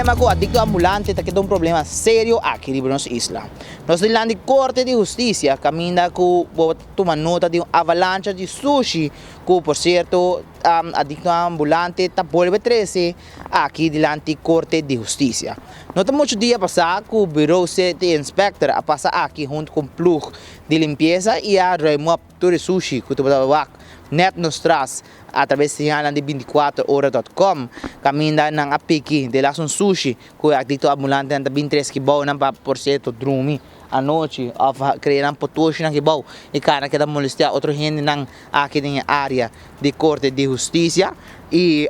Problema ku adikto ambulante ta keda un problema serio aki riba nos isla. Nos dilanti Korte di Hustisia kaminda ku bo ta tuma nota di un avalancha di sushi ku por sierto adikto ambulante ta bolbe trese aki dilanti Korte di Hustisia. No ta muchu dia pasá ku Bureau City Inspector a pasa aki huntu ku un plug di limpiesa i a ruim op tur e sushi ku tabata wak nèt nos tras atraves señalnan di binticuatroora dot com kaminda nan a piki de las un sushi ku e adikto ambulantenan ta bin tres kibounan pa por sierto drumi anochi òf krea nan potoshinan kibou i kana keda molestiá otro hendenan aki den e área di korte di hustisia i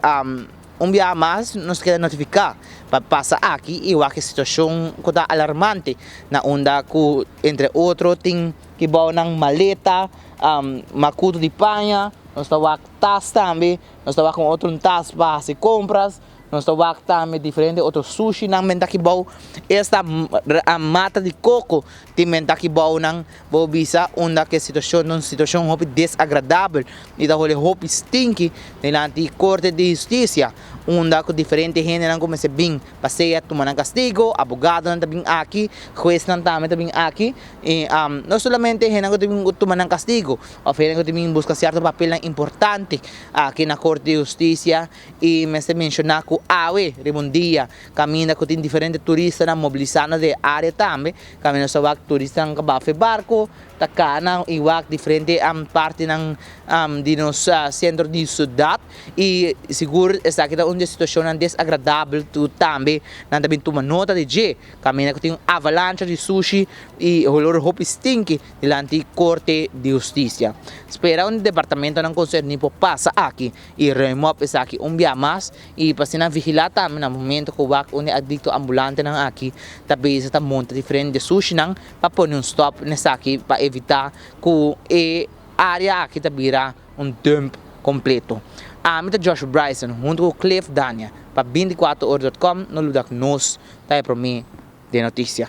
un biaha mas nos keda notifiká pa pasa aki i wak e situashon ku ta alarmante na unda ku entre otro tin kibounan maleta, makutu di paña, nos ta wak tas tambe, nos ta wak un otro tas pa hasi kompras. Nos ta wak tambe diferente otro sushinan menta aki bou. Esta mata di koko tin menta aki bounan. Bo bisa unda ku e situashon ta un situashon hopi desagradabel i ta hole hopi stinki dilanti korte di hustisia unda ku diferente hendenan ku mester bin pa sea tuma nan kastigo, abogadonan ta bin aki, huesnan tambe ta bin aki i no solamente hendenan ku ta bin tuma nan kastigo òf hendenan ku ta bin buska sierto papelnan importante aki na korte di hustisia. I mester menshoná ku awe riba un dia kaminda ku tin diferente turistanan mobilisando den e área tambe, kaminda nos ta wak turistanan ku a bafa e barko ta kana i wak diferente partinan di nos sentro di siudat i sigur esaki ta un di e situashonnan desagradabel ku tambe nan ta bin tuma nota di dje, kaminda ku tin un avalancha di sushi i holor hopi stinki. Dilanti Korte di Hustisia. Spera un departamentonan konserní por pasa aki i ruim op esaki un bia mas i pa asina vigilá tambe na momento ku wak un di adikto ambulantenan aki ta bezig ta monta diferente sushinan pa pone un stòp na esaki pa evitá ku e área aki ta bira un dump kompleto. Ami ta Joshua Bryson huntu ku Cliff Dania pa 24 ora dot com no luda ku nos ta e promé den notisia.